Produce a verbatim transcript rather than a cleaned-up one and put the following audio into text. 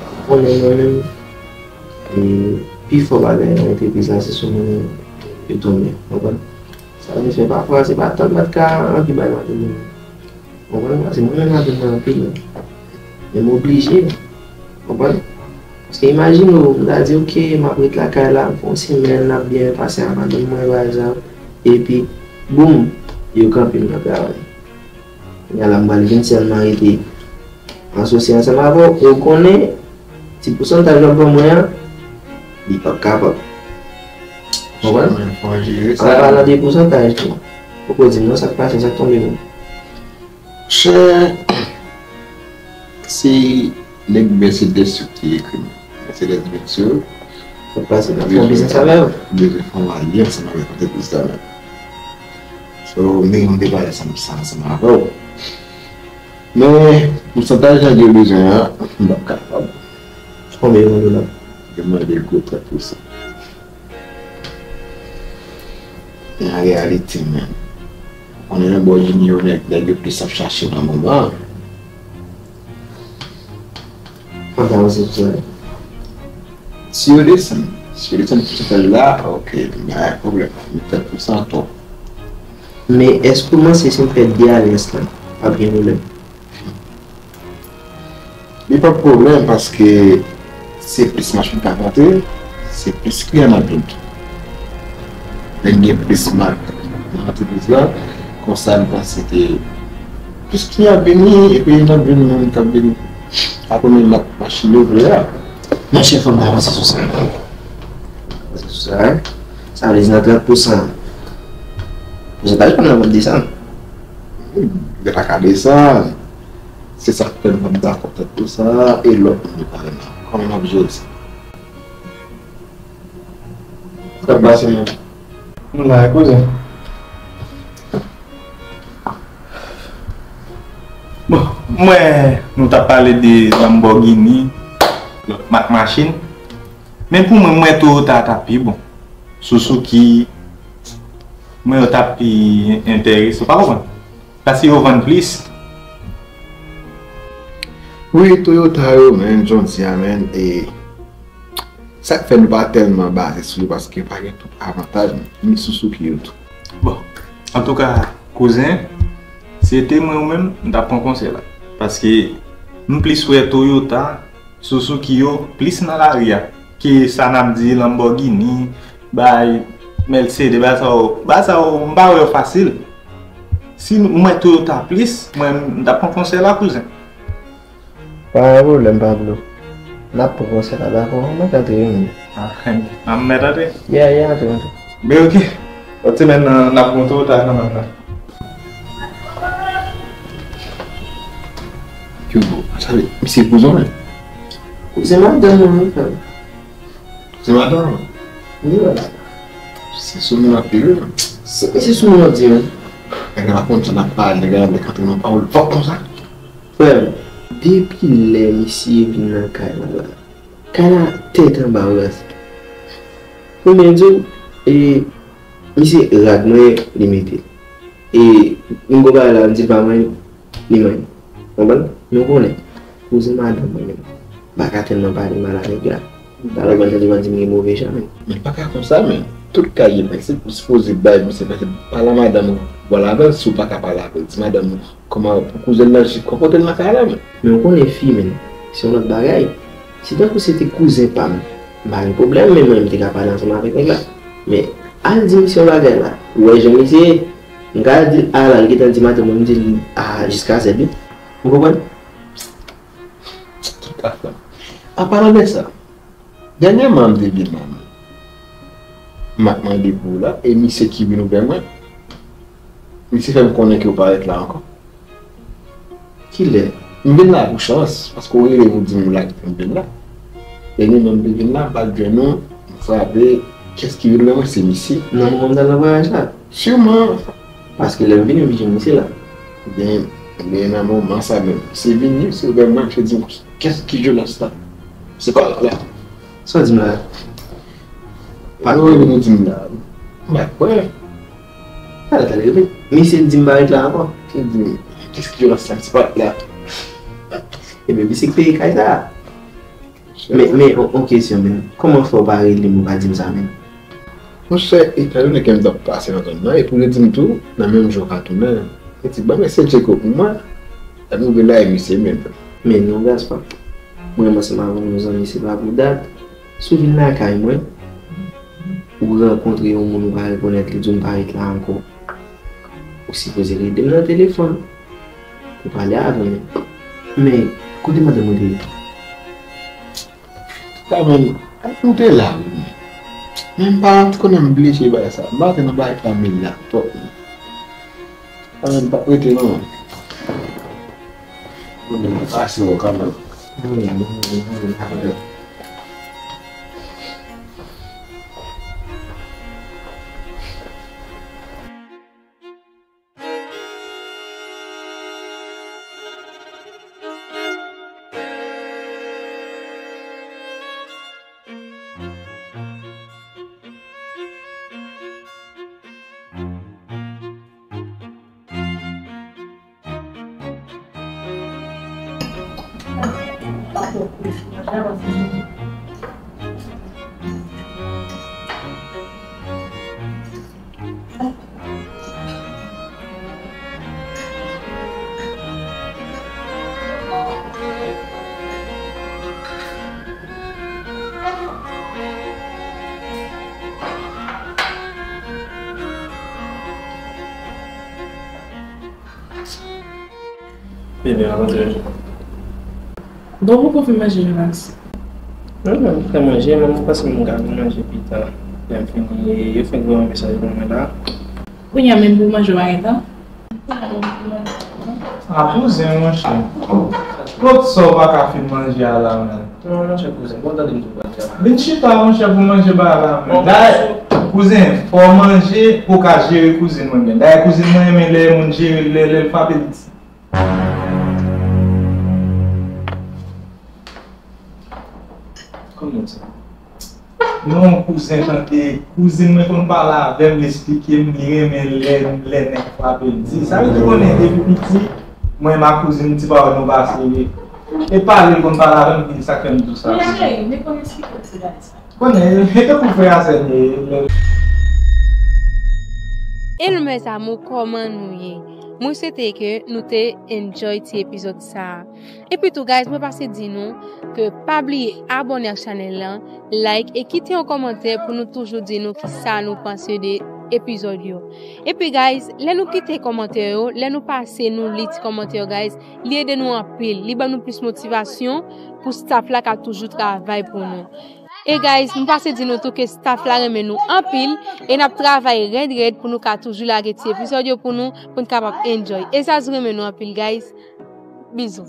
Ou konnen mwen menm, e, pifò bagay nan antrepriz la, se sou mwen yo tonbe, w konprann? Sa vle fè pafwa, se pa tan m pa t ka anvi bay madanm mwen. W konprann? Paske mwen renmen madanm mwen anpil. Men m oblije. W konprann? Paske imajine w, m ta di, "Ok, m ap ret lakay la, m fè yon semèn, n ap byen pase ak madanm mwen, pa egzanp." Epi, boum, yo kanpe m nan travay. Kounye a la, m pral vin sèlman rete asosye ansanm avè w, e w konnen ti pousantaj w ap ban mwen an, li p ap kapab. Konprann? An palan de pousantaj tou, ou poko di m non sa k pase, sa k tonbe menm. Monchè, se nèg Mercedes yo ki ekri m. Mercedes Benz yo. Sa k pase, m ap fè yon biznis avè yo. Bezwen fè yon alyans ansanm avèk antrepriz la menm. So, men yon depale ansanm sa ansanm avè w. Men, pousantaj nèg yo bezwen an, m p ap kapab. Konbyen yo mande w la? Yo mande gwo trant pousan. Men an reyalite, men, ou konnen Lamborghini yo, nèg, nèg yo plis ap chache nan moman an. Mwen pa panse sou sa. Si yo desann, si yo desann pousantaj la, ok, m pa gen pwoblèm. M trant pousan twòp. Men èske w panse si m fè de alyans lan, p ap gen pwoblèm? Li p ap pwoblèm paske se plis machin k ap rantre, se plis kliyan n ap jwenn tou. Lè n gen plis mak nan antrepriz la, konsa m panse ke plis kliyan ap vini, epi n ap jwenn moun k ap vin akonpanye mak machin yo vre a. Monchè, fò m ta panse sou sa. Panse sou sa, wi. Sa vle di nan trant pousan, pousantaj pa nan vant de sa. Li pa ka desann. Se sa k fè m pa t dakò trant pousan e lòt moun yo pa renmen. Kòman m ap jere sa? Sa k pase menm? M la, kouzen. Bon, m wè nou t ap pale de Lamborghini, lòt mak machin. Men pou mwen, m wè Toyota ta pi bon. Suzuki, mwen yo ta pi enterese, w pa konprann? Paske yo vann plis. Wi, Toyota yo, men, John Deere, men, e sa k fè nou pa tèlman baze sou yo, paske yo pa gen tout avantaj, men Suzuki yo tou. Bon, antouka, kouzen, si se te mwen ou menm, m t ap pran konsèy la. Paske m plis wè Toyota, Suzuki yo plis nan lari a ke sa n ap di Lamborghini, bay Mercedes, bay sa yo. Bay sa yo, m pa wè yo fasil. Si m wè Toyota plis, mwen, m t ap pran konsèy la, kouzen. Pa gen pwoblèm, Pablo. N ap pran konsèy la, dakò? Mwen ka antre, wi. Ah, an mèt antre? Yeah, yeah, antre, antre. Men ok. Lòt semèn nan, n ap gon Toyota kanmenm la. Yo, sa vle, misye kouzen w menm? Kouzen madanm mwen, wi, frè m. Kouzen madanm ou? Wi, wè. Se sou moun ap di wi. Se, se sou moun ap di, men. Nèg la konn sa n ap pale, nèg la mèt antre nan pawòl fòk konsa. Frè m, depi lè misye vin nan kay la, la, kay la tèt anba w, rasta. Ou byen di w, e, misye rad mwen li mete. E, m gon bagay la, m di l pa manyen, li manyen. Konprann? Men w konnen, kouzen madanm mwen menm, m pa ka tèlman pale mal avèk la. Talè w pral tande m ap di m gen move jan, men. Men pa ka konsa, men. Tout kay gen prensip, ou sipoze bay misye prensip. Pale a madanm ou, pale avè l, si w pa ka pale avè l, di madanm ou, kòman pou kouzen nan jis konpòte l nan kay la, men. Men w konnen fi, men, se yon lòt bagay. Si tankou se te kouzen pa m, m pa gen pwoblèm, men mwen, m te ka pale ansanm avèk nèg la. Men, al di misye yon bagay la, ou wè jan misye ye, m ka di l, a la, l gentan di madanm mwen, m di l, a, jiska sèt wi. Ou konprann? Tout afè. An palan de sa, dènyèman m te vin la, m ap mande pou w la, e misye ki vin ouvè mwen, misye fè m konnen ke w pa ret la ankò. Kilè? M vin la pou chans, paske w rele m, ou di m ou la kite m vin la. Dènyèman m te vin la, m pa t jwenn ou, m frape, kiyès ki vin ouvè mwen, se misye. Nan moman m t al nan vwayaj la? Siman. Paske lè m vini, m jwenn misye la. Ebyen, ebyen, nan moman sa menm, se vini, se ouvè mwen, se di m, kiyès ki Jonas la? Se pa la. Sa w di m la? Pa nou vini di m la. M pa kwè. Talè, talè, repete. Misye di m pa ret la ankò. Se di m, kiyès ki Jonas la? Se pa la. Ebyen, misye ki peye kay sa a. Men, men, on, on kesyon, men. Kòman fè w pa rele m, ou pa di m sa, men? Monchè, etandone ke m t ap pase nan zòn nan, epi w te di m tou, nan menm jou w ka tounen. Mwen di, ban mesye Djeko pou mwen, lè m rive la, e misye menm. Men non, Gaspard. Mwen, mwen ansanm avè w, nou zanmi, se pa pou dat. Si w vin lakay mwen, ou rankontre yon moun ou pa rekonèt, li di w m pa ret la ankò. Ou sipoze rele m nan telefòn pou pale avè m. Men, kote madanm mwen te ye? Sa menm, ou te la, wi. Men m pa t konnen m blije bagay sa. M pa te nan bagay familya twòp. Sa menm pa t rete non. Mwen menm pase w kanmenm. Bebe, w ap antre? Bon, ou poko fin manje, Jonas? Non, non, m fè manje, men m panse m ka vin manje pita. Lè m fini, yo fenk voye yon mesaj ban mwen la. Kounye a menm pou manje w pa gen tan? A kouzen, monchè. Kot sa w pa ka fin manje a la menm? Non, monchè, kouzen, bon, tande m di w bagay la. Vin chita, monchè, pou manje bagay la menm. Dayè, kouzen, fò w manje pou w ka jere kouzin mwen byen. Dayè, kouzin mwen renmen lè moun jere l, lè, lè l frape l di. Kòman sa? Non, kouzen, tande. Kouzin mwen konn pale avè m, li esplike m, li renmen lè, lè nèg frape l di. Sa vle di, konnen depi piti, mwen m ak kouzin m, ti pawòl nou pase. E pale, l konn pale avè m, se sa k fè m di w sa. Men cheri, men konn esplike m ti bagay sa. Konnen, e tankou frè a sè n ye. Hello mes amours, kòman nou ye? Mwen swete ke nou te enjoy ti epizòd sa a. Epi tou, guys, mwen pase di nou ke pa bliye abòne ak chanèl lan, like e kite yon kòmantè pou nou toujou di nou kisa nou panse de epizòd yo. Epi, guys, lè nou kite kòmantè yo, lè nou pase nou li ti kòmantè yo, guys, li ede nou anpil. Li ban nou plis motivasyon pou staff la ka toujou travay pou nou. E guys, m pase di nou tou ke staff la renmen nou anpil e n ap travay rèd rèd pou nou ka toujou lage ti epizòd yo pou nou, pou n kapab enjoy. E Zaz renmen nou anpil, guys. Bizou.